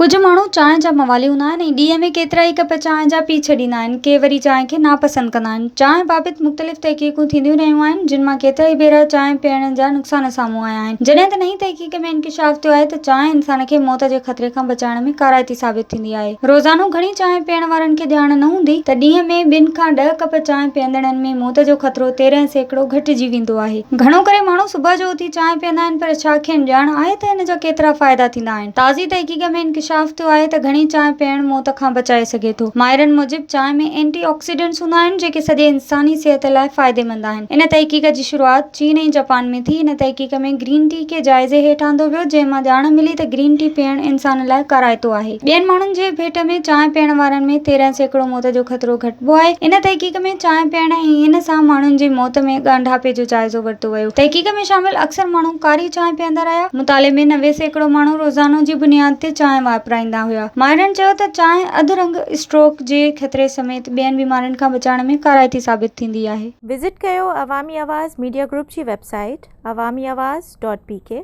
ڪجهه ماڻهو چانهه جا موالي هوندا آهن ۽ ڏينهن ۾ ڪيترائي ڪپ چانهه جا پي ڇڏيندا آهن. ڪي وري چانهه کي ناپسند ڪندا آهن. چانهه بابت مختلف تحقيقون ٿينديون رهيون آهن، جن مان ڪيترائي ڀيرا چانهه پيئڻ جا نقصان سامهون آيا آهن. جڏهن ته نئين تحقيق ۾ انڪشاف ٿيو آهي ته چانهه انسان کي موت جي خطري کان بچائڻ ۾ ڪارائتي ثابت ٿيندي آهي. روزانو گهڻي چانهه پيئڻ وارن کي ڄاڻ نه هوندي ته ڏينهن ۾ ٻن کان ڏهه ڪپ چانهه پيئندڙن ۾ موت جو خطرو 13% گهٽجي ويندو آهي. گهڻو ڪري ماڻهو صبح جو اٿي چانهه پيئندا آهن پر ڇا کين ڄاڻ آهي ته ان جا ڪيترا فائدا ٿيندا آهن؟ تازي تحقيق ۾ انڪشاف ٿيو آهي ته گهڻي چانهه پيئڻ موت کان بچائي سگهي ٿو. ماهرن موجب چانهه ۾ اينٽي آڪسيڊنٽس هوندا آهن جيڪي سڄي انساني صحت لاء فائديمند آهن. ان تحقيق جي شروعات چين ۽ جاپان ۾ ٿي. ان تحقيق ۾ گرين ٽي کي جائزي هيٺ آندو ويو جنهن مان ڄاڻ ملي ته گرين ٽي پيئڻ انسان لاء ڪارائتو آهي. ٻين ماڻهن جي ڀيٽ ۾ چانهه پيئڻ وارن ۾ 13% موت جو خطرو گهٽبو آهي. ان تحقيق ۾ چانهه پيئڻ ۽ ان سان ماڻهن جي موت ۾ ڳانڍاپي جو جائزو ورتو ويو. تحقيق ۾ شامل اڪثر ماڻهو ڪاري چانهه پيئندا رهيا. مطالعي ۾ 90% ماڻهو روزانو جي بنياد تي چانهه واپرائيندا هيا. ماهرن چيو ته چانهه اڌ رنگ اسٽروڪ جي خطري سميت ٻين بيمارين کان بچائڻ ۾ ڪارائتي ثابت ٿيندي آهي. وزٽ ڪيو عوامي آواز ميڊيا گروپ جي website Awami Awaz dot P K.